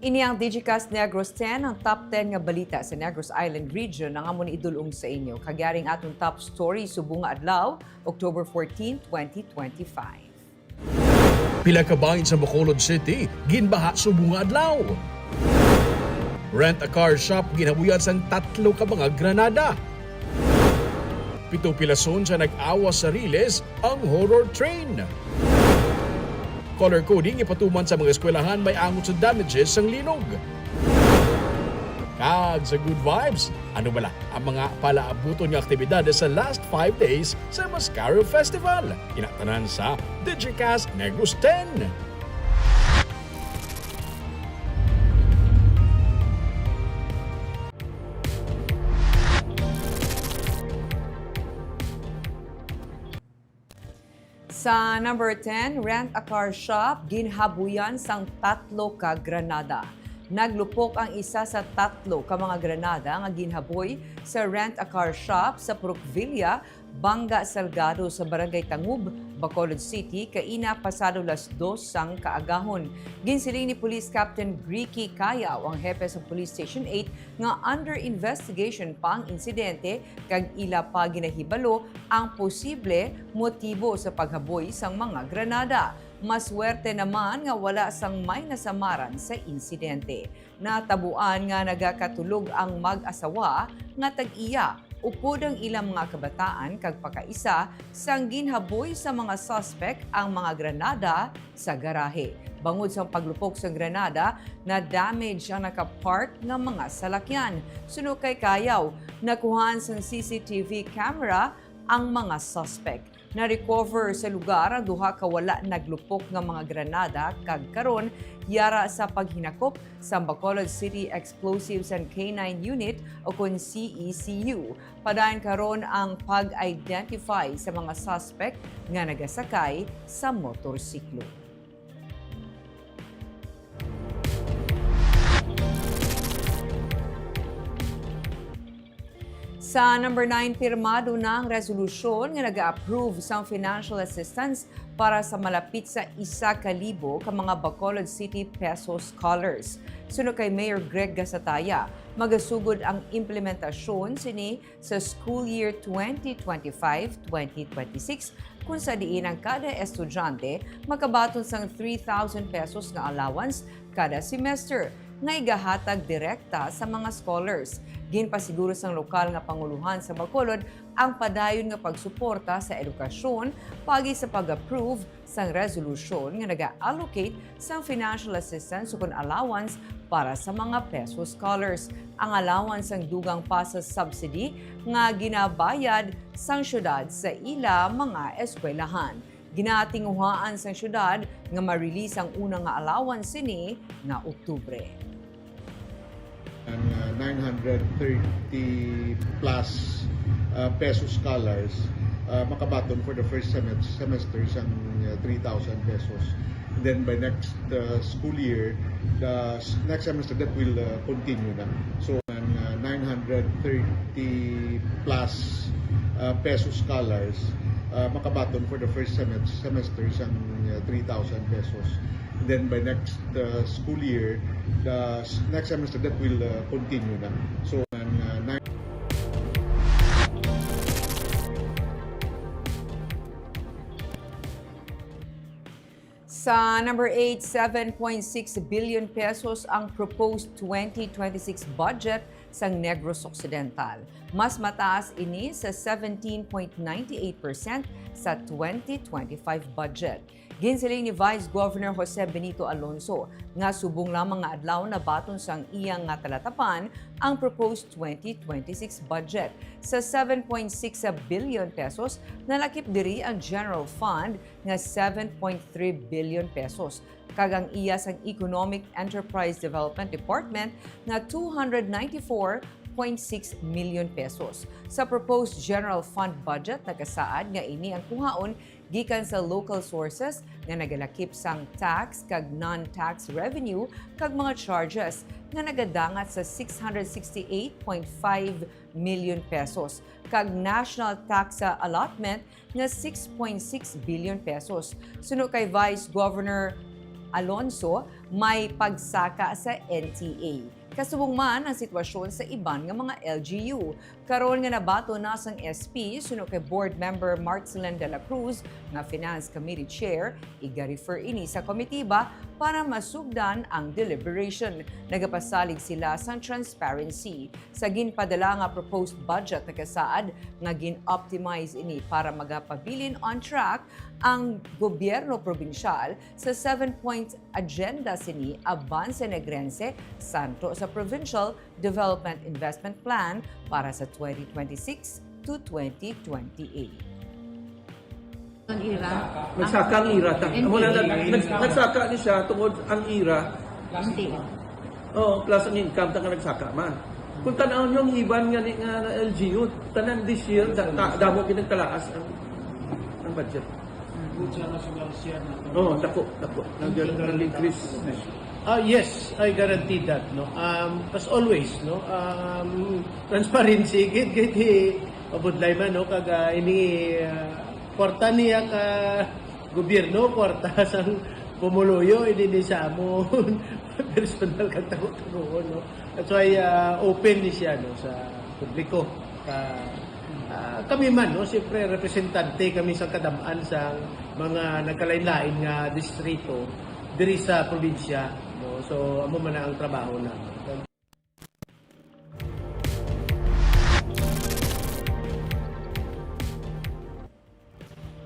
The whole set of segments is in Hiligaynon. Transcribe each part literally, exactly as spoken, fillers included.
Ini ang Digicast Negros ten, ang top ten nga balita sa Negros Island Region, ang amon idul-ong sa inyo. Kag yari ang aton top story subong nga adlaw, October fourteen, twenty twenty-five. Pila ka bahin sa Bacolod City ginbaha subong nga adlaw. Rent a car shop ginhabuyan sang tatlo ka mga granada. Pito pilason sa nag-awas sa riles ang horror train. Color coding ipatuman sa mga eskwelahan may angot sa damages sang linog. Kag sa good vibes, ano bala ang mga palaabuton nga aktibidades sa last five days sa Mascaro Festival? Ina tanan sa Digicast Negros ten. Sa number ten, rent a car shop, ginhabuyan sang tatlo ka granada. Naglupok ang isa sa tatlo ka mga granada nga ginhaboy sa rent a car shop sa Purok Villa, Banga Salgado sa Barangay Tangub, Bacolod City, kaina pasado las dos sang kaagahon. Ginsiling ni Police Captain Ricky Cayaw, ang hepe sa Police Station eight, nga under investigation pa ang insidente kag ila pa ginahibalo ang posible motibo sa paghaboy sang mga granada. Maswerte naman nga wala sang may nasamaran sa insidente. Natabuan nga nagakatulog ang mag-asawa nga tag-iya, upod ang ilang mga kabataan kag pakaisa sang ginhaboy sa mga suspek ang mga granada sa garahe. Bangod sang paglupok sang granada, na-damage ang nakapark nga mga salakyan. Suno kay Cayaw, nakuhaan sang C C T V camera ang mga suspek. Na-recover sa lugar ang duha ka wala naglupok nga mga granada kag karon yara sa paghinakop sa Bacolod City Explosives and K nine Unit o kon C E C U. Padayon karon ang pag-identify sa mga suspek nga nagasakay sa motorsiklo. Sa number nine, pirmado na ang resolusyon nga nag-a-approve sang financial assistance para sa malapit sa isa ka libo ka mga Bacolod City Peso Scholars. Suno kay Mayor Greg Gasataya, magasugod ang implementasyon sini sa school year twenty twenty-five, twenty twenty-six, kung sa diin ang kada estudyante makabaton sang three thousand pesos nga allowance kada semester nga igahatag direkta sa mga scholars. Ginpasiguro sang lokal nga pangulohan sa Bacolod ang padayon nga pagsuporta sa edukasyon paagi sa pag-approve sang resolusyon nga naga-allocate sang financial assistance ukon allowance para sa mga Peso Scholars. Ang allowance ang dugang pa sa subsidy nga ginabayad sang syudad sa ila mga eskwelahan. Ginatinguhaan sang syudad nga ma-release ang una nga allowance sini nga Oktubre. Ang, ah, nine hundred thirty plus, ah, peso scholars, ah, makabaton for the first semet-, semester sang, ah, three thousand pesos. And then by next, ah, school year, the s-, next semester that will, ah, continue na. So, ang, ah, nine hundred thirty plus, ah, peso scholars, ah, makabaton for the first semet-, semester sang, ah, three thousand pesos. Then by next, uh, school year, the s-, next semester that will, uh, continue na. So, ang, uh, nine Sa number eight, seven point six billion pesos ang proposed twenty twenty-six budget sang Negros Occidental. Mas mataas ini sa seventeen point nine eight percent sa twenty twenty-five budget. Ginsiling ni Vice Governor Jose Benito Alonzo nga subong lamang nga adlaw nabaton sang iya nga talatapan ang proposed twenty twenty-six budget. Sa seven point six billion pesos, nalakip diri ang General Fund nga seven point three billion pesos, kag ang iya sang Economic Enterprise Development Department nga two hundred ninety-four point six million pesos. Sa proposed General Fund budget, nakasaad nga ini ang kuhaon gikan sa local sources nga nagalakip sang tax kag non-tax revenue kag mga charges nga nagadangat sa six hundred sixty-eight point five million pesos kag national tax allotment nga six point six billion pesos. Suno kay Vice Governor Alonso may pagsaka sa N T A. Kasubong man ang sitwasyon sa iban nga mga L G U. Karon nga nabaton na sang S P, suno kay Board Member Marcelin de la Cruz nga Finance Committee Chair, iga-refer ini sa komitiba para masugdan ang deliberation. Nagapasalig sila sang transparency. Sa ginpadala nga proposed budget, nakasaad nga gin-optimize ini para magapabilin on track ang gobyerno probinsyal sa seven-point agenda sini, Avance Negrense, santo sa Provincial Development Investment Plan para sa twenty twenty-six to twenty twenty-eight. Ang ira? Nagsaka ang ira. Ta-, N T A. Wala na, nag-, nagsaka ni siya tungod ang ira. N T A. Oo, plus ang income, ta nga nagsaka man. Kung tan-aw niyo ang iban nga ni, nga, nga L G U, tanan this year, da-, ta-, damo pinagtalaas ang, ang budget. Good sa national share na to. Oo, dako, dako. Nag-, nag-increase. Ah, yes, I guarantee that, no. Um, as always, no. Um, transparency, gid, gid, hi, mabudlay man, no, kag, ah, ini, ah, kwarta niya ka gobyerno, kwarta sang pumuluyo, ini ni sa amon personal kag tago-tagoon, no. That's why, ah, open ni siya, no, sa publiko. Ka, ah, kami man, no, siyempre, representante kami sa kadam-an sa mga nagkalain-lain nga distrito diri sa probinsya, no. So, amo man na ang trabaho namin.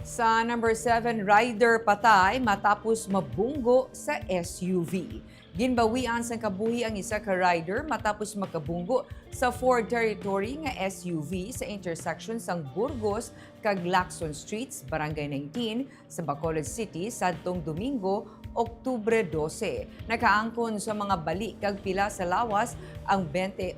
Sa number seven, rider patay matapos mabunggo sa S U V. Ginbawian sang kabuhi ang isa ka rider matapos makabunggo sa Ford Territory nga S U V sa intersection sang Burgos kag Lacson Streets, Barangay nineteen, sa Bacolod City sadtong Domingo, Oktubre dose. Nakaangkon sa mga bali kag pila sa lawas ang twenty-eight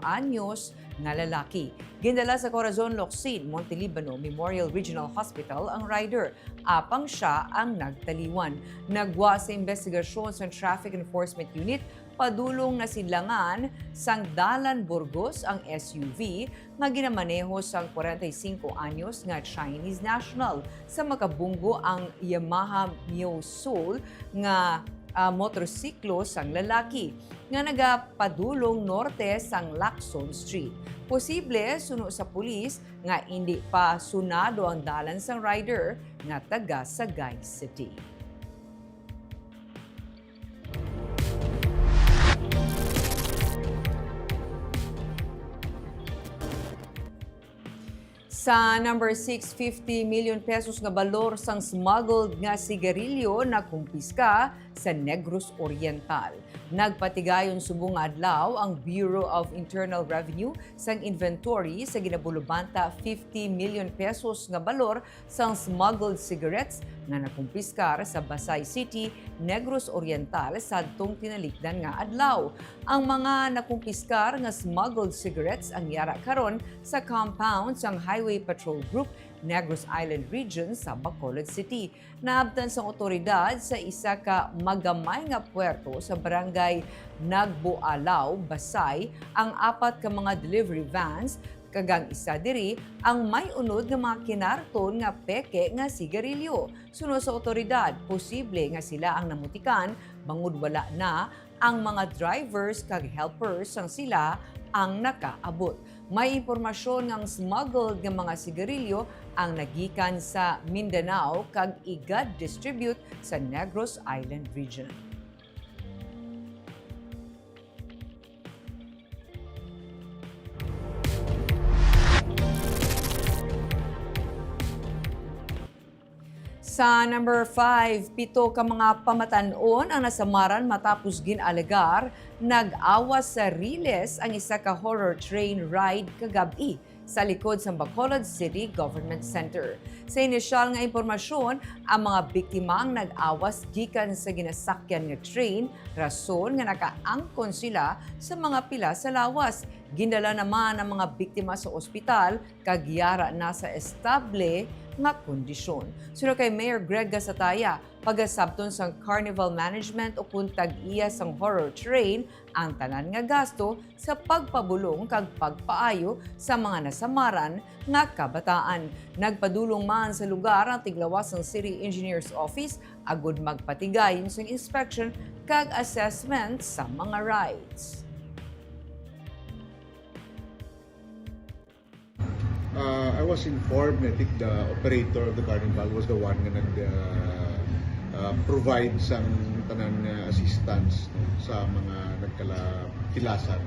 anyos nga lalaki. Gindala sa Corazon Locsin Montelibano Memorial Regional Hospital ang rider, apang sia ang nagtaliwan. Nagwa sa imbestigasyon sang Traffic Enforcement Unit padulong nasidlangan sang Dalan Burgos ang S U V nga ginamaneho sang kwarenta y singko anyos nga Chinese national. Sa makabunggo ang Yamaha Mio Soul nga, ah, motorsiklo sang lalaki nga nagapadulong norte sang Lacson Street. Posible, suno sa pulis, nga indi pa sunado ang dalan sang rider nga taga Sagay City. Sa number six, fifty million pesos nga balor sang smuggled nga sigarilyo nakumpiska sa Negros Oriental. Nagpatigayon subong nga adlaw ang Bureau of Internal Revenue sang inventory sa ginabulubanta fifty million pesos nga balor sang smuggled cigarettes nga nakumpiskar sa Basay City, Negros Oriental, sadtong tinalikdan nga adlaw. Ang mga nakumpiskar nga smuggled cigarettes ang yara karon sa compound sang Highway Patrol Group, Negros Island Region sa Bacolod City. Naabtan sang awtoridad sa isa ka magamay nga puerto sa barangay Nagboalaw, Basay, ang apat ka mga delivery vans, kag ang isa diri ang may unod nga mga kinarton nga peke nga sigarilyo. Suno sa awtoridad, posible nga sila ang namutikan, bangod wala na ang mga drivers kag helpers sang sila ang nakaabot. May impormasyon nga ang smuggled nga mga sigarilyo ang nagikan sa Mindanao kag iga-distribute sa Negros Island Region. Sa number five, pito ka mga pamatan-on ang nasamaran matapos gin-alegar nag-awas sa riles ang isa ka horror train ride kagab-i sa likod sang Bacolod City Government Center. Sa inisyal nga impormasyon, ang mga biktima ang nag-awas gikan sa ginasakyan nga train, rason nga nakaangkon sila sa mga pila sa lawas. Gindala naman ang mga biktima sa ospital kag yara na sa estable nga kondisyon. Suno kay Mayor Greg Gasataya, Pagasabton sang Carnival Management ukon tag-iya sang Horror Train ang tanan nga gasto sa pagpabulong kag pagpaayo sa mga nasamaran nga kabataan. Nagpadulong man sa lugar ang tiglawas sang City Engineer's Office agud magpatigayon sang inspection kag assessment sa mga rides. Uh, I was informed, I think the operator of the carnival was the one nga nag, uh, uh, provide sang tanan nga assistance, no, sa mga nagkalapilasan.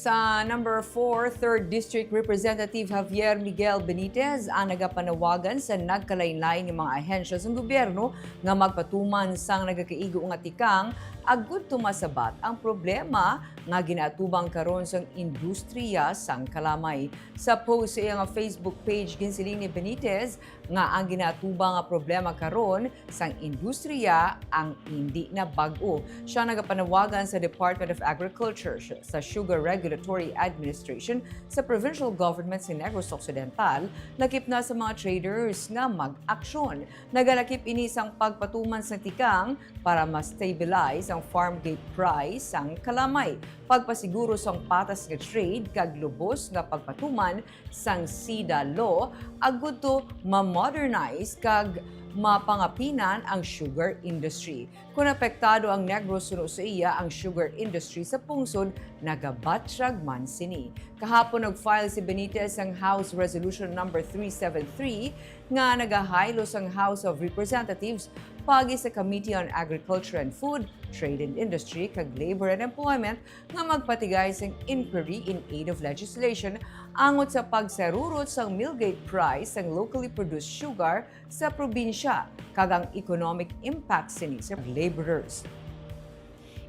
Sa number four, Third District Representative Javier Miguel Benitez ang nagapanawagan sa nagkalainlain nga mga ahensya sang gobyerno nga magpatuman sang nagakaigo nga tikang agud to masabat ang problema nga ginaatubang karon sang industriya sang kalamay. Sa post sa iya nga Facebook page, ginsiling ni Benitez nga ang ginaatubang nga problema karon sang industriya ang indi na bag-o. Siya nagapanawagan sa Department of Agriculture, sa Sugar Regulatory Administration, sa Provincial Government sa Negros Occidental, lakip na sa mga traders nga mag-aksyon. Nagalakip ini sang pagpatuman sang tikang para ma-stabilize ang farm gate price sang kalamay, pagpasiguro sang patas nga trade kag lubos nga pagpatuman sang SIDA law agud to ma-modernize kag mapangapinan ang sugar industry. Kon apektado ang Negros suno sa iya, ang sugar industry sa pungsod nagabatyag man sini. Kahapon nag-file si Benitez sang House Resolution Number three seven three nga nagahaylo sang House of Representatives paagi sa Committee on Agriculture and Food, Trade and Industry, kag Labor and Employment nga magpatigay sang inquiry in aid of legislation angot sa pagsarurot sang millgate price sang locally produced sugar sa probinsya kag ang economic impact sini sa laborers.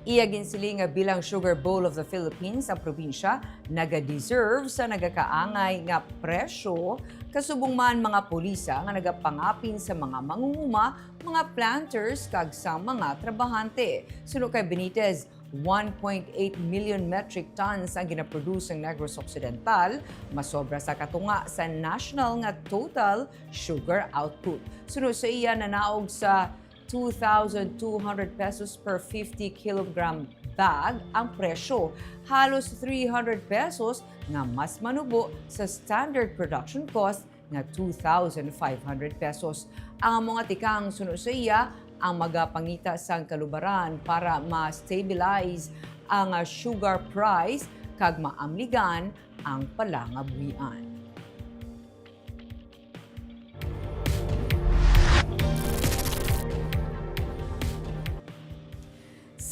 Iya ginsiling nga bilang Sugar Bowl of the Philippines ang probinsya nagadeserve sa nagakaangay nga presyo, kasubong man mga pulisa nga nagapangapin sa mga mangunguma, mga planters kag sa mga trabahante. Suno kay Benitez, one point eight million metric tons ang ginaproduce sang Negros Occidental, masobra sa katunga sa national nga total sugar output. Suno sa iya, nanaog sa two thousand two hundred pesos per fifty kilogram bag ang presyo, halos three hundred pesos nga mas manubo sa standard production cost nga two thousand five hundred pesos. Ang amo nga tikang, suno sa iya, ang magapangita sang kalubaran para ma-stabilize ang, ah, sugar price kag maamligan ang palangabuhian.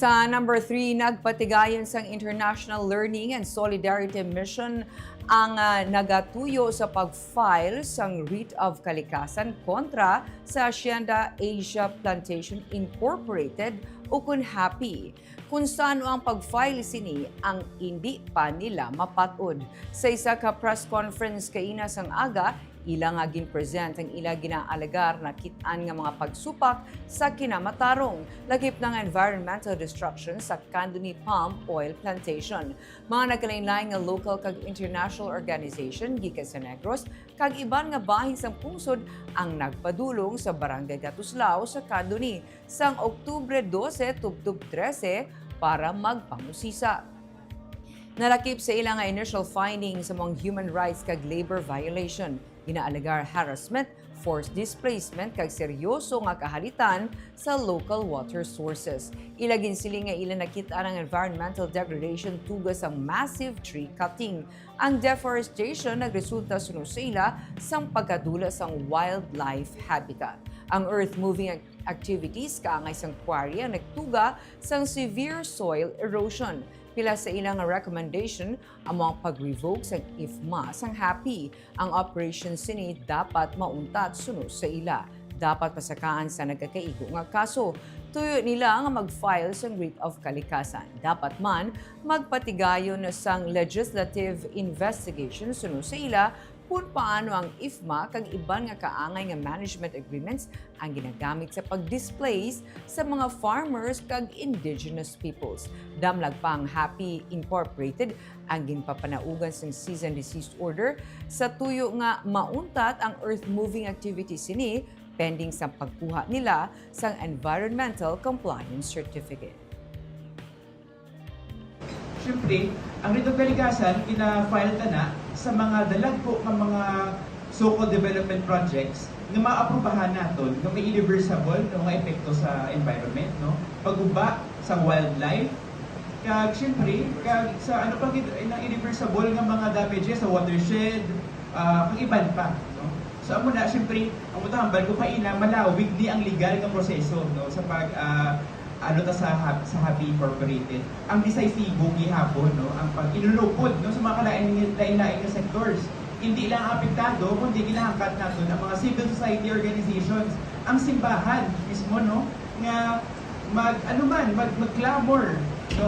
Sa number three, nagpatigayon sang International Learning and Solidarity Mission ang, ah, nagatuyo sa pag-file sang writ of kalikasan kontra sa Hacienda Asia Plantation Incorporated, ukon HAPI, kon sa ano ang pag-file sini ang indi pa nila mapat-od. Sa isa ka press conference kaina sang aga, ila nga gin-present ang ila ginaalegar nakit-an nga mga pagsupak sa kinamatarong, lakip na nga environmental destruction sa Candoni Palm Oil Plantation. Mga nagkalainlain nga local kag international organization gikan sa Negros kag iban nga bahin sang pungsod ang nagpadulong sa Barangay Gatuslao sa Candoni sang Oktubre dose tubtob trese para magpangusisa. Nalakip sa ila nga initial findings amo ang human rights kag labor violation, ginaalegar harassment, forced displacement, kag seryoso nga kahalitan sa local water sources. Ila ginsiling nga ila nakit-an ang environmental degradation tuga sang massive tree cutting. Ang deforestation nagresulta, suno sa ila, sang pagkadula sang wildlife habitat. Ang earth-moving ac-, activities kaangay sang quarry ang nagtuga sang severe soil erosion. Pila sa ila nga recommendation amo ang pag-revoke sang IFMA sang HAPI. Ang operation sini dapat mauntat, suno sa ila. Dapat pasakaan sa nagakaigo nga kaso. Tuyo nila nga mag-file sang writ of kalikasan. Dapat man magpatigayon sang legislative investigation, suno sa ila, kon paano ang ifma kag iban nga kaangay nga management agreements ang ginagamit sa pag-displace sa mga farmers kag indigenous peoples. Damlag pa ang Happy Incorporated ang ginpapanaugan sang cease and desist order sa tuyo nga mauntat ang earth moving activity sini pending sa pagkuha nila sang environmental compliance certificate. Siyempre, ang Writ of Kaligasan gina-file ta na sa mga dalagko nga mga so-called development projects nga maaprubahan naton nga may irreversible no, nga epekto sa environment, no? Pagguba sa wildlife, kag siyempre, kag sa ano pa gid ang irreversible nga mga damages sa watershed, ah, kag iban pa, no? So amo na, siyempre, ang utang hambal ko kaina, malawig ni ang legal nga proseso, no, sa pag ah, ano ta sa Hab- sa Happy Incorporated. Ang decisibo gihapon, no, ang pag-inulupod, no, sa mga kalain-lain nga sectors. Hindi lang ang apektado, kundi ginahangkat naton ang mga civil society organizations, ang simbahan mismo, no, nga mag ano man, mag mag-clamor, no?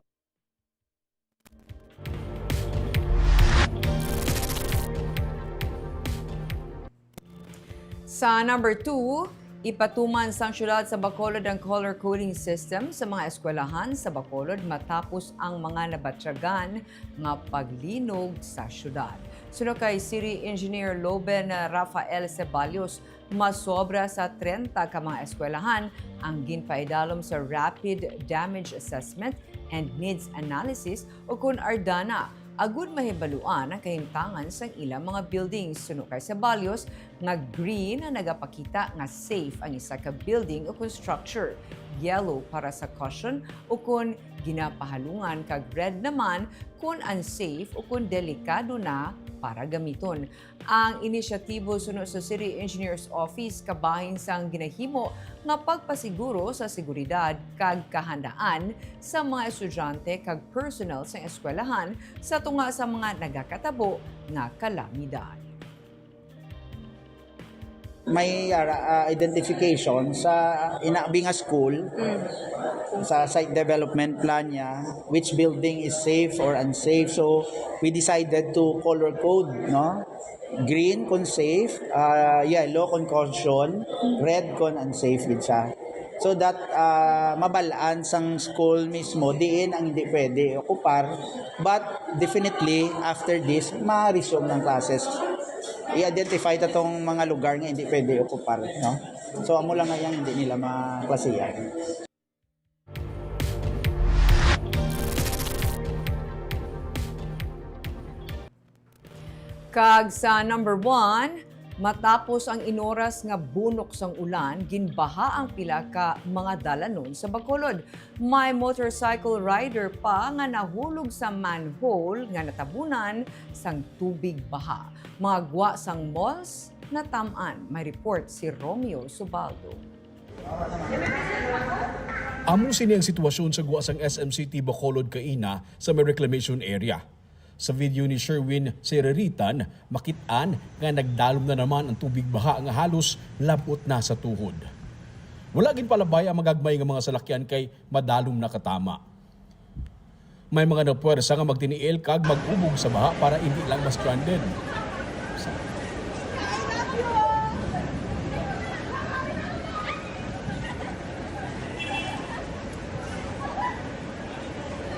Sa number two, ipatuman sang siyudad sa Bacolod ang color coding system sa mga eskwelahan sa Bacolod matapos ang mga nabatyagan nga paglinog sa siyudad. Suno kay City Engineer Loben Rafael Ceballos, masobra sa trenta ka mga eskwelahan ang ginpaidalom sa Rapid Damage Assessment and Needs Analysis o kon ARDANA, agud mahibaluan ang kahimtangan sang ilang mga buildings. Suno kay Ceballos, nga green ang nagapakita nga safe ang isa ka building o kon structure, yellow para sa caution o kon ginapahalungan, kag red naman kon unsafe o kon delikado na para gamiton. Ang inisyatibo suno sa City Engineer's Office kabahin sang ginahimo nga pagpasiguro sa seguridad kag kahandaan sa mga estudyante kag personnel sa eskwelahan sa tunga sa mga nagakatabo nga kalamidad. May ah, ah, identification sa inabi nga school sa site development plan niya, which building is safe or unsafe. So we decided to color code, no? Green kon safe, ah, yellow kon caution, red kon unsafe gid siya. So that ah, mabal-an sang school mismo diin ang hindi pwede okupar. But definitely after this, ma-resume ng classes. I-identify ta tong mga lugar nga hindi pwede okupar, no? So amo lang nga yang hindi nila maklasihan. Kag sa number one, matapos ang inoras nga bunok sang ulan, ginbaha ang pila ka mga dalanon sa Bacolod. May motorcycle rider pa nga nahulog sa manhole nga natabunan sang tubig baha. Mga gwa sang malls natam-an. May report si Romeo Subaldo. Amo sini ang sitwasyon sa gwa sang S M City Bacolod kaina sa may reclamation area. Sa video ni Sherwin Sereritan, makit-an nga nagdalom na naman ang tubig baha nga halos lab-ot na sa tuhod. Wala ginpalabay ang magagmay nga mga salakyan kay madalom na katama. May mga napuwersa nga magtiniil kag mag-ubog sa baha para indi lang ma-stranded.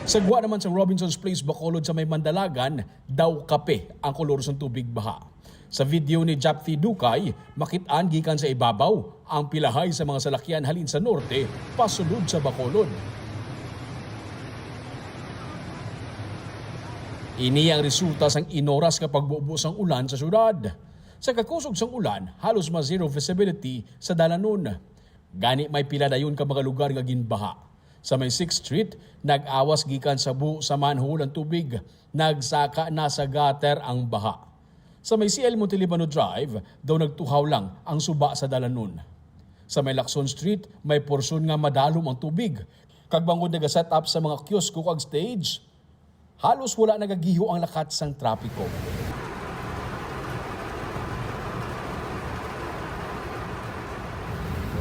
Sa gwa naman sa Robinson's Place, Bacolod sa may Mandalagan, daw kape ang kolor sang tubig baha. Sa video ni Japthi Dukay, makit-an gikan sa ibabaw ang pilahay sa mga salakyan halin sa norte pasulod sa Bacolod. Ini ang resulta sang inoras nga pagbubo sang ulan sa syudad. Sa kakusog sang ulan, halos ma-zero visibility sa dalanon. Gani may pila dayon ka mga lugar nga ginbaha. Sa may Sixth Street, nag-awas gikan sa buho sa manhole ang tubig. Nagsaka na sa gutter ang baha. Sa may C L Montelibano Drive, daw nagtuhaw lang ang suba sa dalanon. Sa may Lacson Street, may porsyon nga madalom ang tubig. Kag bangod nagaset up sa mga kiosko kag stage, halos wala nagagiho ang lakat sang trapiko.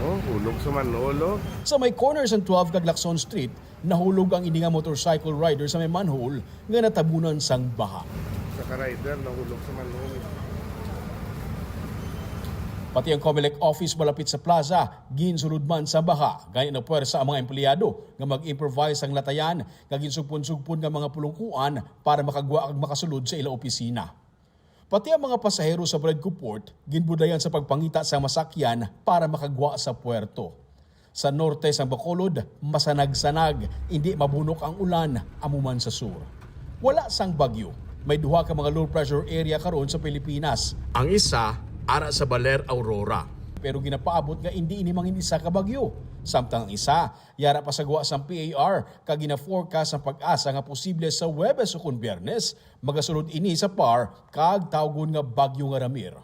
Oh, hulog sa manhole, oh. Sa may corner sang twelve kag Lacson Street, nahulog ang ini nga motorcycle rider sa may manhole nga natabunan sang baha. Sa ka-rider, nahulog sa manhole. Pati ang Comelec office malapit sa plaza, ginsulod man sa baha. Gani, nagpuwersa ang mga empleyado nga mag-improvise sang latayan nga ginsugpon-sugpon nga mga pulungkuan para makagwa kag makasulod sa ila opisina. Pati ang mga pasahero sa Baledco Port ginbudayan sa pagpangita sang masakyan para makagwa sa puerto. Sa norte sang Bacolod, masanag-sanag, indi mabunok ang ulan, amo man sa sur. Wala sang bagyo, may duha ka mga low pressure area karon sa Pilipinas. Ang isa ara sa Baler Aurora. Pero ginapaabot nga indi ini mangin isa ka bagyo. Samtang ang isa, yara pa sa gwa sang P A R, kag gina-forecast ang PAGASA nga posible sa Huwebes ukon Biyernes, magasulod ini sa PAR kag tawgon nga Bagyo nga Ramir.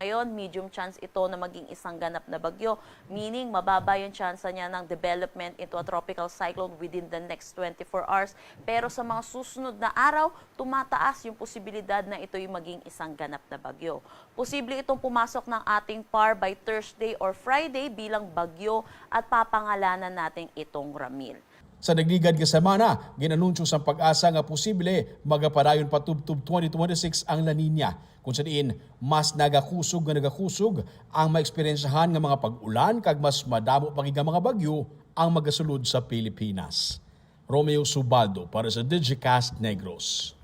Ngayon, medium chance ito na maging isang ganap na bagyo, meaning mababa yung tsansa niya ng development into a tropical cyclone within the next twenty-four hours. Pero sa mga susunod na araw, tumataas yung posibilidad na ito'y maging isang ganap na bagyo. Posible itong pumasok ng ating PAR by Thursday or Friday bilang bagyo at papangalanan natin itong Ramil. Sa nagligad nga semana, gin-anunsyo sang PAGASA nga posible magapadayon pa tubtob twenty twenty-six ang La Niña, kung sa diin mas nagakusog nga nagakusog ang maeksperiensyahan nga mga pag-ulan kag mas madamo pa gid nga mga bagyo ang magasulod sa Pilipinas. Romeo Subaldo para sa Digicast Negros.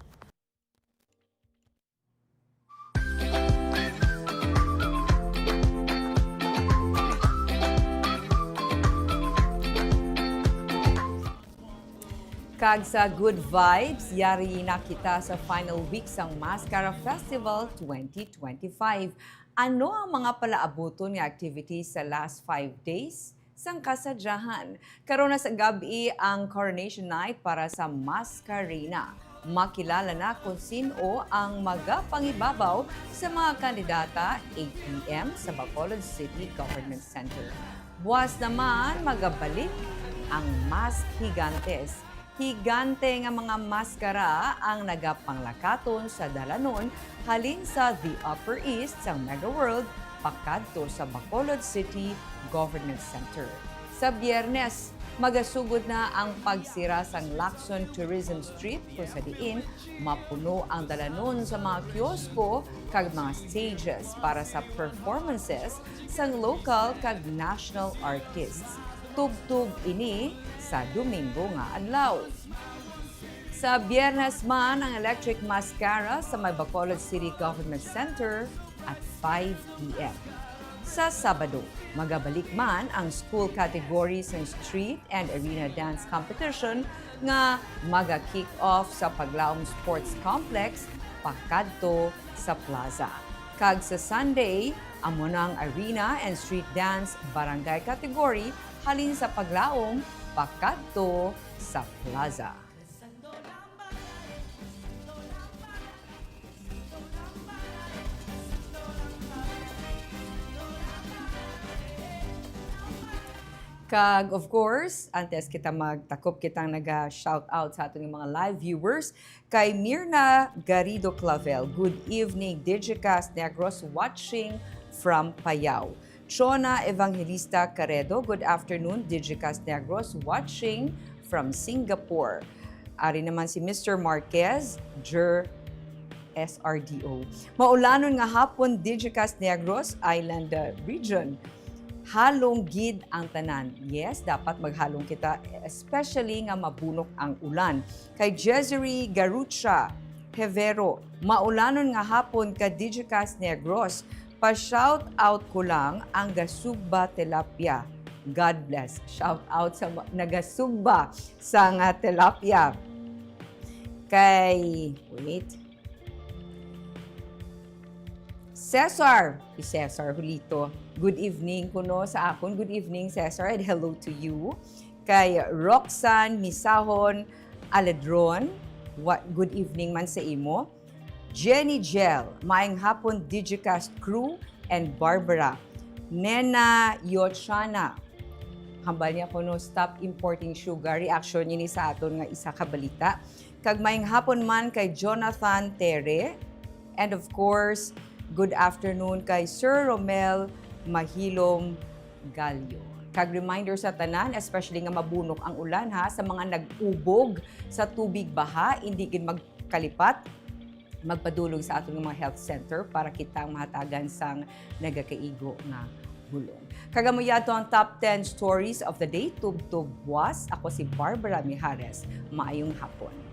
Kag sa good vibes, yari na kita sa final week sang Mascara Festival twenty twenty-five. Ano ang mga palaabuton nga activities sa last five days sang kasadyahan? Karon na sa gab-i ang coronation night para sa Mascarina. Makilala na kung sin-o ang magapangibabaw sa mga kandidata, eight P M sa Bacolod City Government Center. Buwas naman, magabalik ang Mask Gigantes. Higante nga mga maskara ang nagapanglakaton sa dalanon halin sa The Upper East sang Mega World pakadto sa Bacolod City Government Center. Sa Biyernes, magasugod na ang pagsira sang Lacson Tourism Strip, kung sa diin mapuno ang dalanon sa mga kiosko kag mga stages para sa performances sang local kag national artists. Tubtob ini sa Domingo nga adlaw. Sa Biyernes man ang Electric Mascara sa may Bacolod City Government Center at five P M. Sa Sabado, magabalik man ang school category sang street and arena dance competition nga maga-kick off sa Paglaom Sports Complex pakadto sa plaza. Kag sa Sunday, amo na ang arena and street dance barangay category halin sa Paglaom pakadto sa plaza. Kag, of course, antes kita magtakop, kitang naga-shout out sa aton mga live viewers. Kay Mirna Garrido Clavel, "Good evening, Digicast Negros, watching from Payao." Chona Evangelista Caredo, "Good afternoon, Digicast Negros, watching from Singapore." Ari naman si Mister Marquez, Jer S R D O. "Maulanon nga hapon, Digicast Negros Island, uh, region. Halong gid ang tanan." Yes, dapat maghalong kita, especially nga mabunok ang ulan. Kay Jezeri Garucha Hevero, "Maulanon nga hapon ka Digicast Negros. Pa-shout out ko lang ang gasugba tilapia. God bless." Shout out sa ma-, nagasugba sa nga tilapia. Kay, wait. Cesar, si Cesar Julito. "Good evening kuno sa akon." Good evening, Cesar, and hello to you. Kay Roxanne Misahon Aledron, wa-, good evening man sa imo. Jenny Jel, "Maayong hapon, Digicast crew and Barbara." Nena Yochana, hambal niya kuno, "Stop importing sugar." Reaction ini sa aton nga isa ka balita. Kag maayong hapon man kay Jonathan Tere. And of course, good afternoon kay Sir Romel Mahilom Gallo. Kag reminder sa tanan, especially nga mabunok ang ulan, ha, sa mga nag-ubog sa tubig baha, indi gid magkalipat magpadulong sa aton nga mga health center para kita ang mahatagan sang nagakaigo nga bulong. Kag amo yato ang top ten stories of the day. Tubtob buwas. Ako si Barbara Mijares. Maayong hapon.